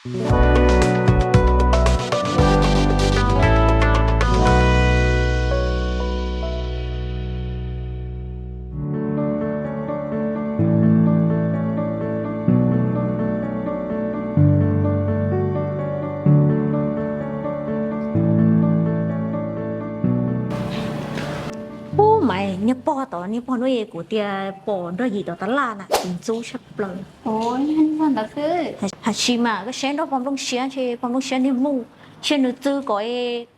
Ub, mas niag pog tod, niag pog hnub ib kuv tias pom nrog yim tom tab laj na, kuv ntxub tshaj plaws. Hais tsis mas koj saib nrog pog nplooj siab, ntshe pog nplooj siab niag muj, ntshe nws txw kom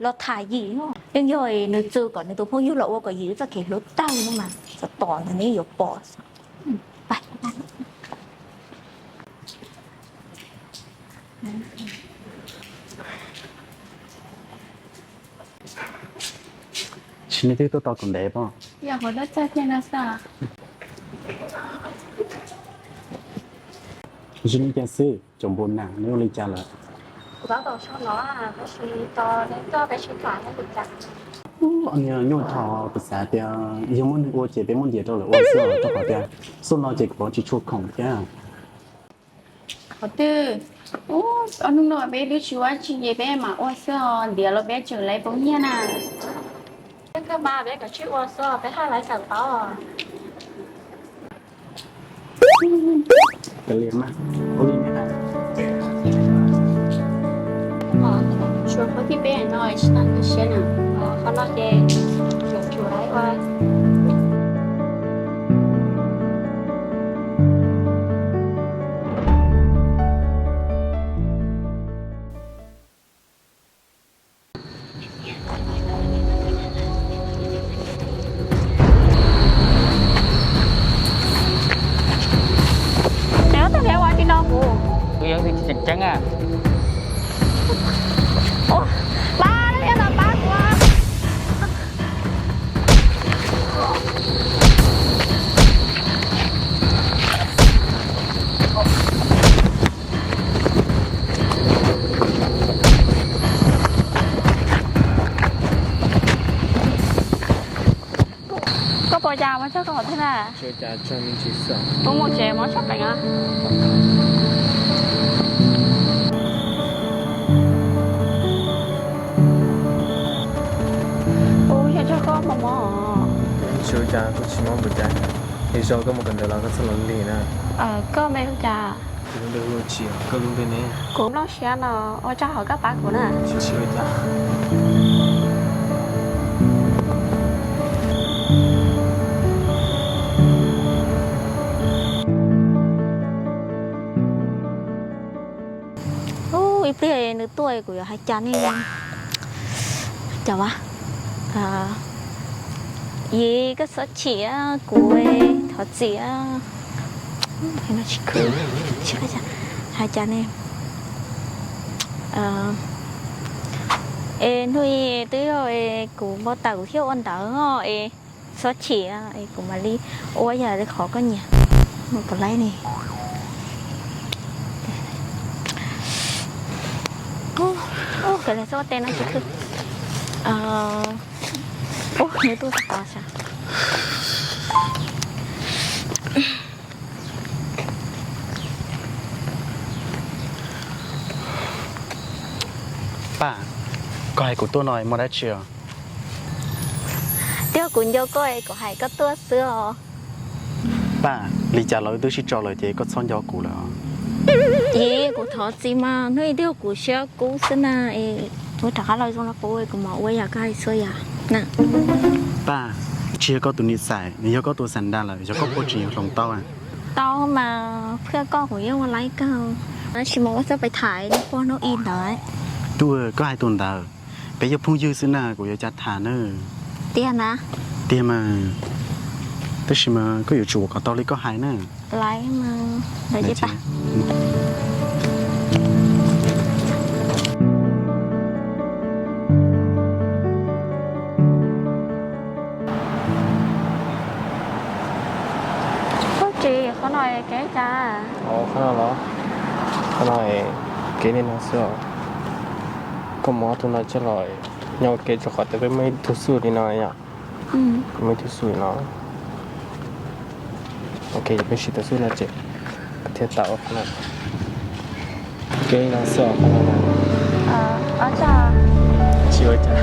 los tham yim no. Yeej yog nws txw kom nws tus phooj ywg los ua kom yim wb txoj kev hlub tag no mas, txog tom ntawd nws yuav pom. Tsis, nws twb tuaj tau tus ntev pob. Zoo li cas xwb, cov npua nas nws ua li cas lawm? Niag nyuaj thaum kuv xav tias yog muab nws ua ces peb muab ntiav rau lawv ua xwb, rau qhov tias xub no ces kuv tsis tshua khoom thiab. Qhov twg? Ub, ob hnub no peb twb tsis ua tsi ces peb mam ua xwb os, ntiav los peb tseem laiv poob nyiaj na. Kawg mas peb kav tsij ua xwb, peb haj laiv tawm tau. Tshuav qhov thib peb no tsis tau nkag siab na, qhov no ces tseem tsum laiv ua. Neb ua tib no kuv. Kuv yog tus tseem ceeb a. Pab, pab kuv. Koj puas cas mas txog koj qhov twg na? Kuv mus tsev, mob tshaj plaws na. Kuv yog txog koj mob mob. Tsis ua cas, kuj tsis mob npaum cas. Es zaum koj mus kawm ntawv los koj txhob los lig na. Koj npe hu cas? Kuv lub npe hu ua Tsim, koj lub npe ne? Kuv Nplooj Siab no, ua tsaug hauv koj pab kuv na. Tsis ua cas. Ub, ib pliag nws tuaj kuv yuav hais cas ne? Cas vas? Yim, koj txhob chim, kuv thov txim. Hais cas ne? Es hnub i twb yog es kuv npau taws kuv thiaj ua ntawd os es txhob chim es kuv mam li ua yam li qhov koj nyiam. Mus puas laib ne? Ub, kawg li xwb, ua teb no tsis khwv. Ub, nws tuaj tod sav. Paj, koj hais kuv tuaj no muaj dab tsi os? Twb yog kuv nco koj es kuv hais koj tuaj xwb os. Paj, li cas los wb twb sib tso lawm ces koj txhob nco kuv lawm. Yim, kuv thov txim mas hnub i twb yog kuv siab kub xwb na es kuv rov qab los zoo li qub kuv mam ua yam koj hais txhua yam na. Paj, tsis yog koj tus nim xais, nws yog koj tus xas nra lawm, yog koj puag tseem yuav hloov tau. Tau mas, phaj koj kuv yeej ua laib kawg. Tab sis mas ua txoj pais tham pog hnub i ntawd. Tub, koj hais tus ntawd, peb yog phooj ywg xwb na, kuv yuav cas tham na. Tiag na? Tiag mas. Tab sis mas koj yuav tsum ua kom tau li koj hais na. Laib mas. Koj tsis, qhov no kev cas? Qhov no los, qhov no kev li no xwb os. Koj mus ob tug no coj los nyob ua ke rau qhov tias peb muaj ib tug xub li no yom. Muaj ib tug xub li no. Ok, peb siv tau xub no ces thiaj tau qhov no. Peb no xwb os, qhov no na. Tsis ua cas.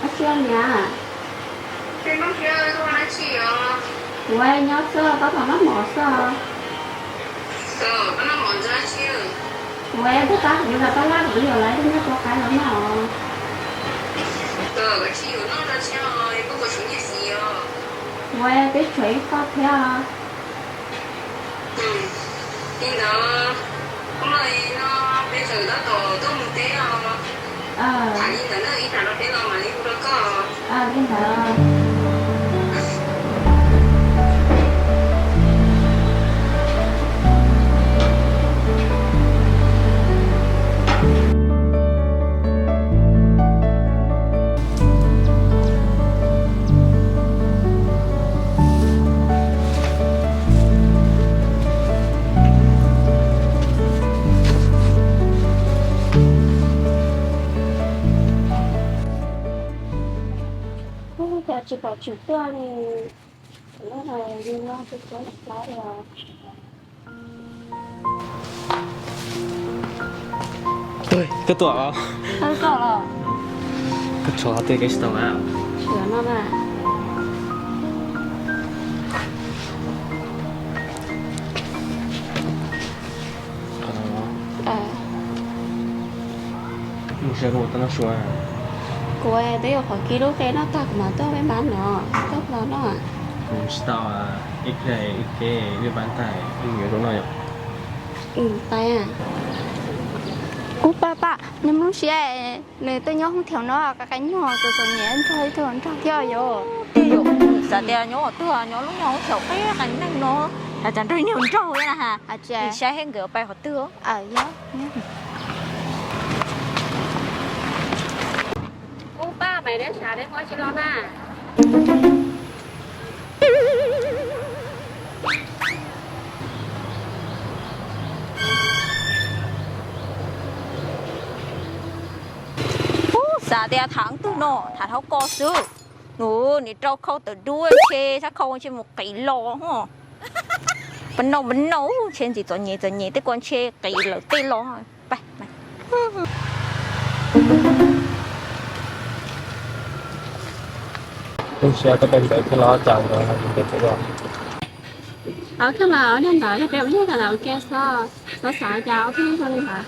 Ua tsi niam? Kuv nyob xwb, tab tom noj mov xwb. Kuv twb tab kuv los tab laj kuv yuav lawv tej nyiaj rau qaib los noj. Kuv twb tshuav ib qho thiab. Li ntawd, hnub no peb tseem tab tom tuaj mus teb os. Tham li ntawd na, ib tsam no peb los mam li hu rau koj. Li ntawd. Ua cas tsis pom Tswm tuaj li? Koj tuaj os. Koj rho tej kev tsis tau na. Mus saib koj ua tau noj sua. Kuv twb yuav qhov kib lub qe noj tag kuv mam tuaj peb mam noj, koj los noj. Kuv tsis tau, ib pliag ib ke wb pab ntag wb mus yuav zaub noj yom. Ub paj paj, nws mloog siab, nws tuaj nyob hoob thiaum no qa qe nyuag txom txom nyem nrog ib tug nraug thiab yom. Xav tias nyob qhov twg, nyob lub nyuag hoob thiaum qib qe neeg no, cas nrog niag nraug thiab na ha. Saib seb nkawd pais qhov twg. Ub paj, maiv deb sav deb muab tsis los na. Ub, xav tias tham twg no, tham dhau ko xwb. Nws nim rau khau tawm dub ntshe sab khau ntshe mus qiv los ho. Pab noj pab noj, ntshe ntxim txom nyem txom nyem tej ko ntshe qiv lawm tej los. Pab, koj mas niag ntawd yog peb ua yog tas ua ke xwb, xav xav cas ob peb zoo li ntawd.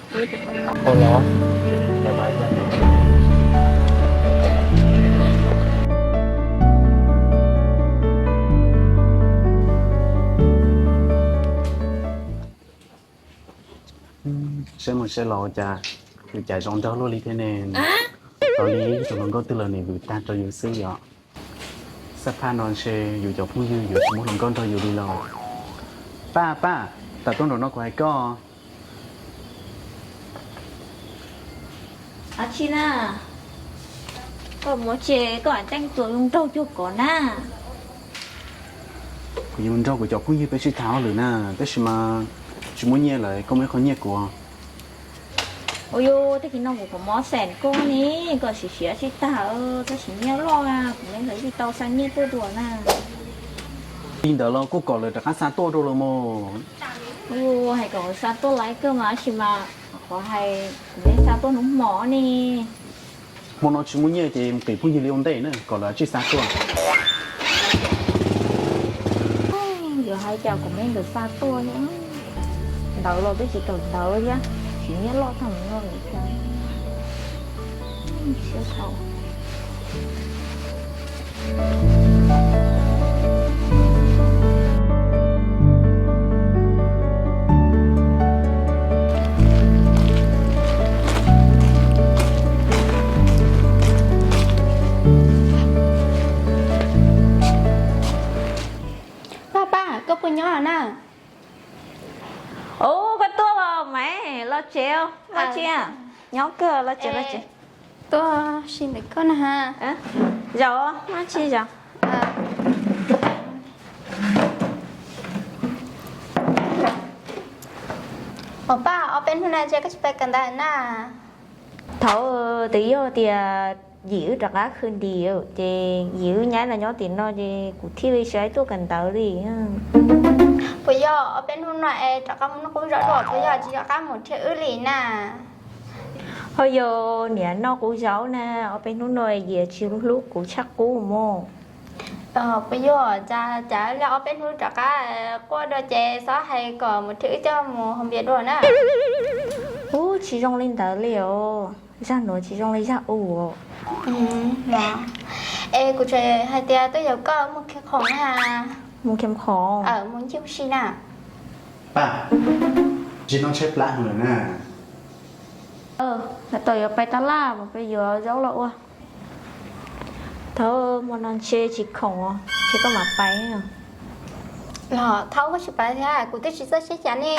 Saib mus saib los cas, yus cas zoo nraug luaj li thiab ne. Tau li tus hluas nkauj twg los nim vwm tag rau yus xwb yom. Xab phaj no ntshe yus cov phooj ywg yuav tsis muaj hluas nkauj nrog yus li los. Paj, paj, tam tuaj nraum no kuv hais koj. Ab tsi na, koj muab tse koj am teej tuas zoo nraug cuag kov na. Kuv yuav mus nrog kuv cov phooj ywg peb sib tham hauj lwm na, tab sis mas tsis muaj nyiaj lawm, koj muaj ib qho nyiaj kuv. Ua yus tag kis no kuv kom mob xeem koj ne, koj siv siav tsis tag, tab sis nyiaj loj, kuv me ntxhais tsis tau xa nyiaj tuaj dua na. Li ntawd los kuj kom lawv rov qab xa tuaj rau los mas. Hais kom xa tuaj laiv kawg mas, tab sis mas qhov hais kuv me xa tuaj hnub hmo ne. Hmo no tsis muaj nyiaj ces mus qiv phooj ywg li ua ntej na, kom lawv tsij xa tuaj. Yuav hais cas kuv me nkawd xa tuaj thiab, ntawv los twb tsis tau ntawv thiab, siv nyiaj loj tag mus no li cas. Siab thaum. Paj, paj, koj puas nyob na? Ub, koj tuaj los? Los tsev, Maj Tsi, nyob kawg, los tsev, los tsev. Tuaj sim ntawm koj na. Zaum, Maj Tsi, zaum. Ua Paj, ob peb hnub no ntshe koj tsis pais kawm ntawv na? Thaum twg yog tias yim wb rov qab khwv nti, ces yim wb nyab los nyob tim no ces kuv thiaj li tsis tuaj kawm ntawv li. Puas yog ob peb hnub no es rov qab mus noj qub zos dua, puas yog tsis rov qab mus thiab wb li na? Ho yog niam noj qub zos na, ob peb hnub no yim tsis hlub kuv tshaj qub mog. Puas yog cas li ob peb hnub rov qab quaj dua ces xob hais kom mus thiab wb coj mus hoo npias dua na? Ub, tsis zoo li ntawd li os, zaj nuav tsis zoo li zaj u. Es kuv tseem hais tias tuaj yaum koj mus khiav khoom na. Mus khiav khoom? Mus ncig ua si na. Paj, tsis noj tsheb plab lawm na. Tam tom yuav pais tab laj, mus pais yuav zaub los ua. Thaum hmo no ntshe tsis khoom, ntshe koj mam pais. Los thaum koj tsis pais thiab kuv twb tsis txawj tsheb cas ne,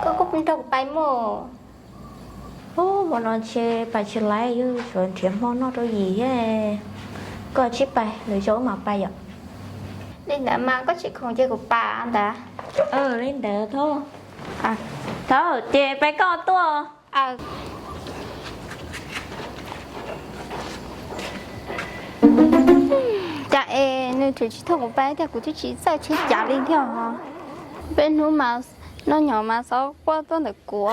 koj kuj nrog kuv pais mus. Ub, hmo no ntshe pais tsis laib, yus tsuas nrhiav hmo noj rau yim thiab. Koj tsis pais, lwm zaus wb mam pais yom. Li ntawd mas koj tsis khoom ces kuv pais ntawd. Li ntawd thaum, thaum ces pais koj tuaj. Cas es nws tseem tsis thov kuv pais tiag, kuv twb tsis txawj tsheb cas li thiab. Peb hnub mas noj nyom mas xob quaj tuaj ntawm kuv.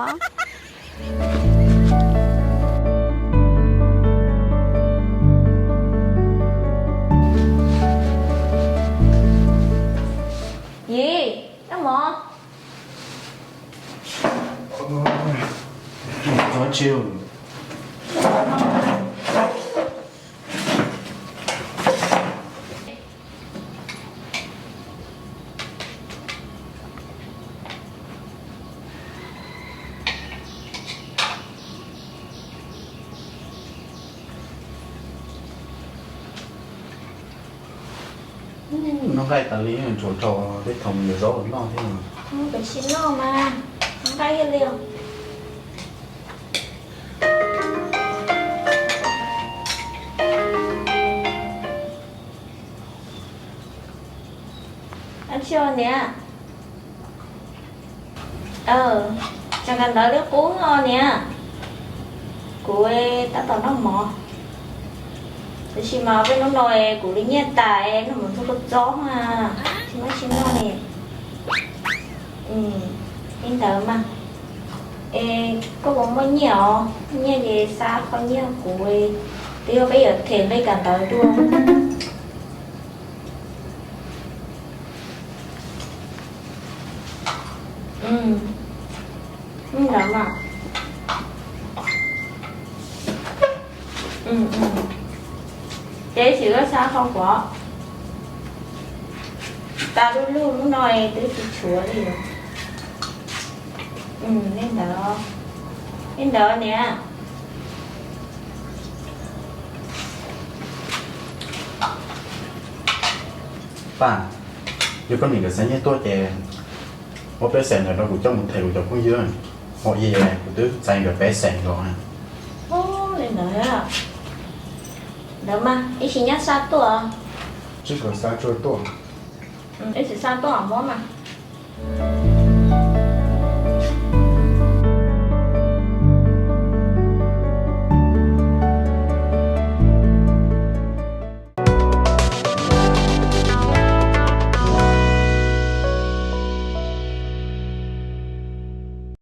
Yim, noj mov. Noj nqaij tas li, tsuas rau tej thaum yuav zaub los noj thiab. Peb sim noj mas, noj nqaij thiaj li. Ab tsi niam, tseem kawm ntawv li qub os niam. Kuv tab tom noj mov, tab sis mas peb hnub no kuv li nyiaj tas, noj mov txog kua txob, tsis muaj tsis noj li. Li ntawd mas, es koj puas muaj nyiaj os? Nyiaj ces xa qhov nyiaj kuv, twb yog peb yuav them nqi kawm ntawv dua. Li ntawd mas, ces sim koj xa qhov kuv, tas lub lub hnub no twb tsis tshuav li. Li ntawd, li ntawd niam. Paj, yog koj niam nkawd xa nyiaj tuaj ces muab peb xees ntawd rau kuv coj mus them kuv cov phooj ywg, hos yog kuv twb txais nkawd peb xees los. Li ntawd, ntawd mas ib sim nyob xa tuaj. Tsis kawm xa tsuag tuaj. Ib sim xa tuaj muab mas.